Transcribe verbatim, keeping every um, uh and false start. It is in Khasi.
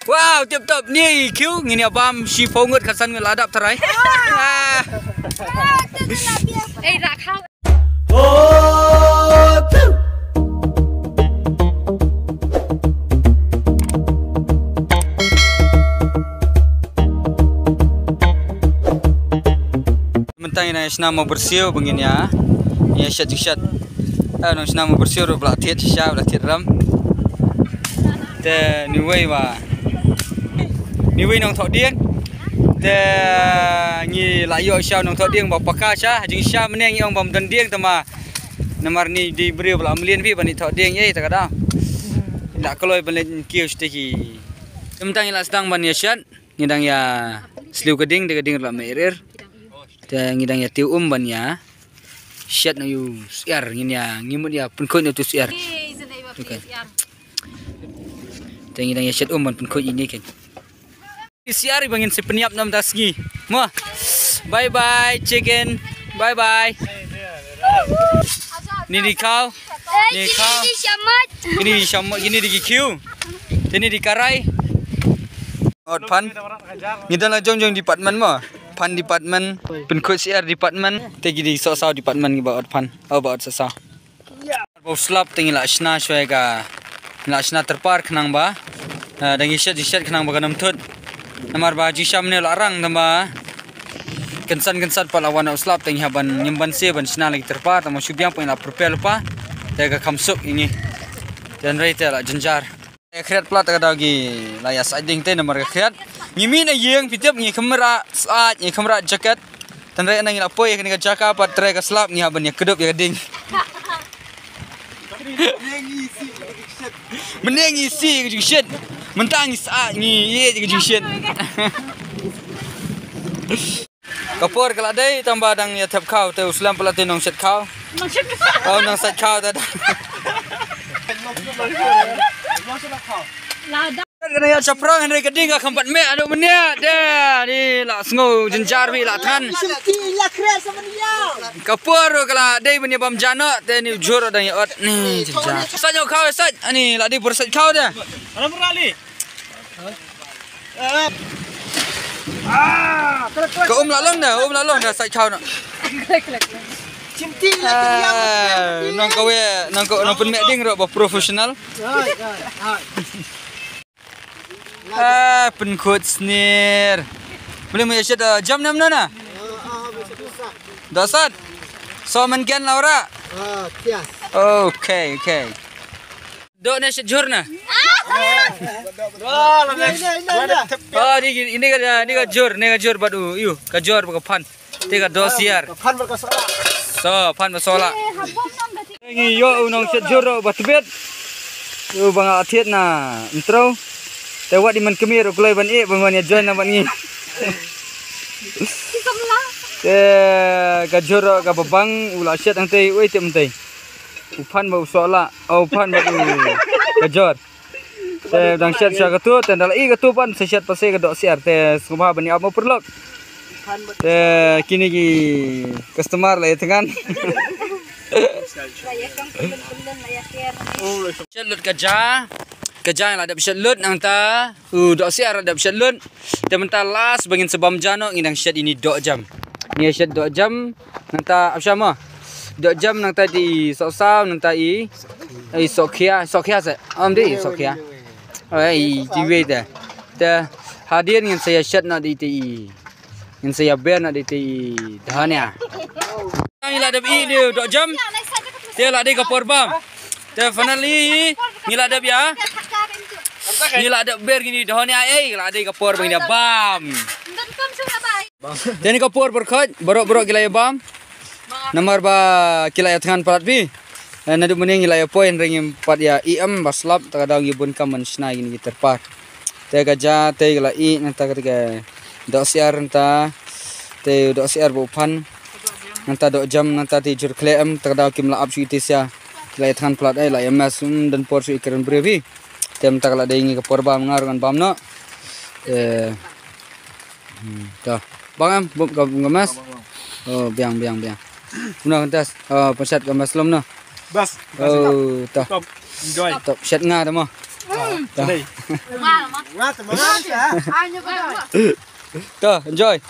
Wow, tip top ni kiew ngin ïa bam shiphew ngut khatsan ngut la dap trai. Ah. Ei, rak hau. Mynta ngi nang shna mo bersiew ba ngin ïa, ïa shet shet. Ah, nang shna mo bersiew ruh ba la thied shisha, ba la thied ram. Te niwei wa, niwei nongthoh dieng. Te ngi la ïoh sha nongthoh dieng ba paka sha, jingshisha mynne ngi ong bam don dieng tama. Namar ni dei briew ba la mlien phi ban ïathoh dieng ei ta ka daw. La kloi ban leit kiew sha ki. Mynta ngi la sdang ban ïa shet, ngi dang ïa sliew ka ding, te ka ding la meh rir. Te ngi dang ïa tiew um ban ïa shet na u syiar, ngin ïa, ngi mut ïa pynkhuid na utu syiar. Okay. Te ngi dang ïa shet um ban pynkhuid ïa ini kein. Syiar ba ngin sa pynïap na mynta sngi. Mo. Bye bye chicken. Bye bye. Ni dei khaw. Ni khaw. Kini shamat. Kini dei ki kiew. Kini dei karai. Ot phan. Ngi don la jong jong department mo. Phan department, pynkhuid syiar department, te ki dei sohsaw department kiba ot phan. Oh, ba ot sohsaw. Ba u slap te ngi la shna shwa ka, ngi la shna tyrpar khnang ba, ah, dang ïa shet ïa shet khnang ba kan ym thut. Namar ba jingshisha mynne la rang tang ba kynsan kynsan pat la wan u slap te ngi hap ban ngim ban se ban shna lagi tyrpar, tang ba shu biang pat ngi la prepare lypa. Te ka kham suk ïa ngi. Te hynrei te la jynjar. Ka khriat pla ta ka daw ngi la ïa sait ding te namar ka khriat. Ngi mih na ïing phi tip ngi kham rah sait, ngi kham rah jacket. Tang re na ngi la poi kane ka jaka pat trai ka slap ngi hap ban ïa kdup ïa ka ding. Mynne ngi si ka jingshet. Mynta ngi sait ngi ïeit ka jingshet. Ka por ka la dei tang ba dang ïa thep khaw te u slem pla te nong shet khaw. Nong shet khaw. Oh, nong shet khaw te da. Nong shet khaw. La da. Ka dei ïa chaprang hynrei ka ding ka kham pat meh aduh mynne de. Ni la sngew jynjar phi la than. Shimti la khre sa man ïa. Ka por ka la dei ban ïa bam jano te ni u jhur dang ïa ot ni jynjar. Sait ñiew khaw sait ani la dei por sait khaw de. Ala murali. Ka um la long da, um la long da sait khaw na. Nong ka we, nong ka, nong pynmeh ding ruh ba professional. Ah, pynkhut snir. Boleh mu ïa shet, ah, jam nam na na? Dosat. So man ken Laura. Okay, okay. Dok ne shet jhur na. Oh, ini ka, ini ka jhur, ini ka jhur bad u, yu, ka jhur bad ka phan. Te ka dok siar. Phan bad ka sola. So, phan bad sola. Ngi ïoh u nong shet jhur ba tbit. U ba nga thied na ntro. Te wat i man kmie u kloi ban i ban wan ïa join na ban ngi. Te ka jhur ka babang u la shet hangtei u i tip hangtei. U phan ba u sola, u phan ba u ka jhur. Te dang shet sha katu, te da la i katu pan sa shet pase ka dok siar te sngewbha ban ïa ap mo pyrlok. Te kine ki customer la ïa tngan. Shet lut ka ja, ka ja la dep shet lut nangta u dok siar la dep shet lut. Te mynta last ba ngin sa bam ja noh ngin dang shet ini dok jam. Ngin shet dok jam nangta ap sha mo. Dok jam nangta di sok saw nangta i, i sok khia, sok khia se. Om di sok khia. Oh, i di wei te. Te hadien ngin sa ïa shet noh di te i. Ngin sa ïa ber noh di te i dhania. Ngi la dep i di dok jam. Te la di ka por bam. Te finally ngi la dep ïa. Ngi la dep ber kini dahon ïa ei, la dei ka por ba ngi da bam. Te ni ka por barkhot, barok barok ki la ïa bam. Namar ba ki la ïa thngan palat phi. Eh, naduh mynne ngi la ïa poi hynrei ngim pat ïa i em ba slap, ta ka daw ngi bun kam ban shna kini ki tyrpar. Te ka ja te ki la i nangta ka te ka dok siar nangta. Te dok siar ba u phan. Nangta dok jam nangta te jur khleh em, ta ka daw kim la ap shu i te sia. Ki la ïa thngan palat ei la ïa mes, um, don por shu i kren briew phi. Te mynta ka la dei ngi ka por bam nga ruh ngan bam noh. Eh. Hmm, ta. Bang em, bum ka, bum ka mes. Oh, biang, biang, biang. Kumno kan tas? Oh, pynshet ka mes lom noh. Bas. Oh, ta. Top. Enjoy. Top, shet nga ta mo. To, enjoy.